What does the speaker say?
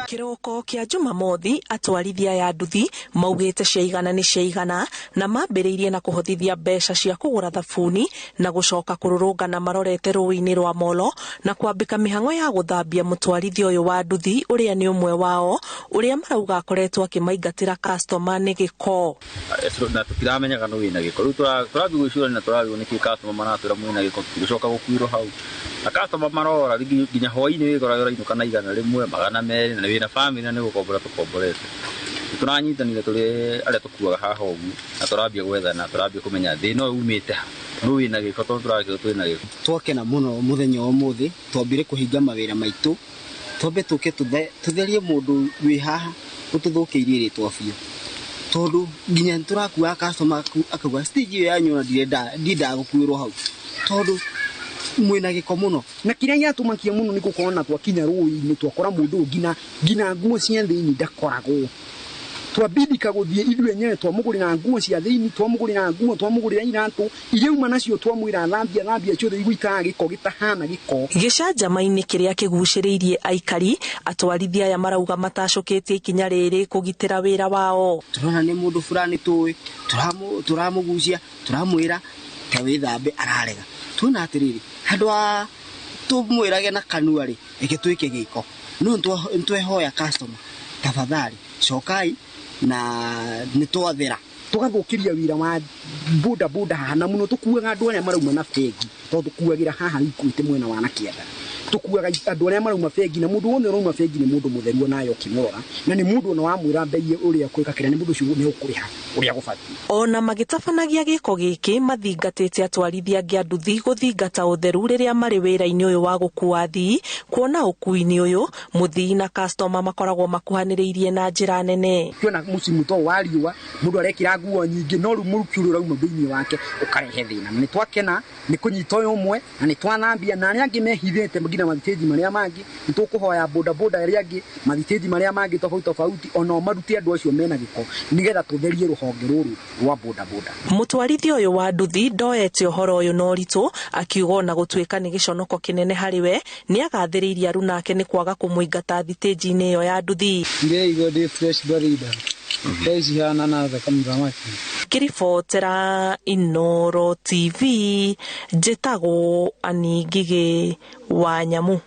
Kĩroko kĩa Jumamothi, atwarithia aya a nduthi maugĩte ciaigana nĩ ciaigana na mambĩrĩirie na kũhothithia mbeca cia kũgũra thabuni na gũcoka kũrũrũngana marorete rũĩ-inĩ rwa Molo na kwambĩka mĩhang'o ya gũthambia mũtwarithia ũyũ wa nduthi ũrĩa nĩ ũmwe wao ũrĩa marauga akoretwo akĩmaingatĩra customer nĩ gĩko. Na tũtiramenyaga nũ wĩna gĩko. Rĩu tũrathiĩ gwĩcũrania na tũrarigwo nĩkĩ customer maratwĩra mwĩna gĩko, tũtigũcoka gũkuĩrwo hau. Na customer marora nginya hwaĩ-inĩ wĩkoraga ũrainũka na 100, 200, na wĩna family na nĩ gũkombora tũkomborete. Nĩ tũranyitanire tũrĩ arĩa tũkuaga haha ũguo na tũrambia gwethana, tũrambia kũmenya thĩna ũyũ umĩte ha, nũ wĩna gĩko tondũ tũrakĩrwo twĩna gĩko. Twakena mũno mũthenya wa ũmũthĩ, twambire kũhinga mawĩra maitũ, twambe tũke tũtherie mũndũ wĩ haha ũtũthũkĩirie rĩtwa biũ. Tondũ nginya nĩtũrakuaga customer akauga stage ĩyo yanyu ona ndiendaga gũkuĩrwo hau tondũ mwĩna gĩko mũno. Na kĩrĩa gĩatũmakia mũno nĩ gũkorwo na twakinya rũĩ-inĩ twakora mũndũ ũyũ nginya nguo cia thĩinĩ ndakoragwo. Twabindika gũthiĩ ithuĩ enyewe twamũgũrĩra nguo cia thĩinĩ, twamũgũrĩra nguo, twamũgũrĩra iratũ, iria auma nacio twamwĩra thambia, thambia ciothe igũikaraga gĩko gĩtahana gĩko. Gĩcanjama-inĩ kĩrĩa kĩgucĩrĩirie aikari, atwarithia aya marauga matacũkĩtie ikinya rĩrĩ kũgitĩra wĩra wao. Tũrona nĩ mũndũ fulani tũĩ, tũramũgucia, tũramwĩra ta wĩthambe ararega. Tuona atĩrĩrĩ, handũ ha tũmwĩrage na kanua rĩ, reke twĩke gĩko. No nĩtwehoya customer, tafadhali cokai na nĩtwathera. Tũgathũkĩria wĩra wa boda boda haha na mũno tũkuaga andũ arĩa marauma na bengi tondũ tũkuagĩra haha Equity mwena wa na kĩanda. Tũkuaga andũ arĩa marauma bengi na mũndũ wothe ũrauma bengi nĩ mũndũ mũtheru onawe ũkĩmũrora na nĩ mũndũ ona wamwĩra mbei ũrĩa ũkwĩka kĩrĩa nĩ mũndũ ũcio nĩ ũkũrĩha ũrĩa gũbatiĩ. Ona magĩtabanagia gĩko gĩkĩ mathingatĩte atwarithia angĩ a nduthi gũthingata ũtheru rĩrĩa marĩ wĩra-inĩ ũyũ wa gũkua athii, kuona ũkui-inĩ ũyũ mũthii na customer makoragwo makuhanĩrĩirie na njĩra nene. Ũkĩona mũcimu to wa riũa mũndũ arekĩra nguo nyingĩ no rĩu mũrukĩ ũrĩa ũrauma thĩinĩ wake ũkarehe thĩna. Na nĩtwakena nĩ kũnyita ũyũ ũmwe na nĩtwathambia na arĩa angĩ mehithĩte nginya mathitĩnji marĩa mangĩ, nĩtũkũhoya boda boda arĩa angĩ mathitĩnji marĩa mangĩ tofauti tofauti onao marute andũ acio mena gĩko nĩgetha tũtherie rũhonge rũrũ rwa boda boda. Mũtwarithia ũyũ wa nduthi ndoete ũhoro ũyũ na ũritũ, akiuga ona gũtuĩka nĩ gĩconoko kĩnene harĩ we, nĩagathĩrĩirie aruna ake nĩ kwaga kũmũingata thitĩnji-inĩ ĩyo ya nduthi. Ndĩraigua ndĩ fresh barida. Thaa ici hana na thaka mũthamaki. Ngĩribotera Inooro TV, njĩtagwo Annie Ngigĩ wa Nyamu.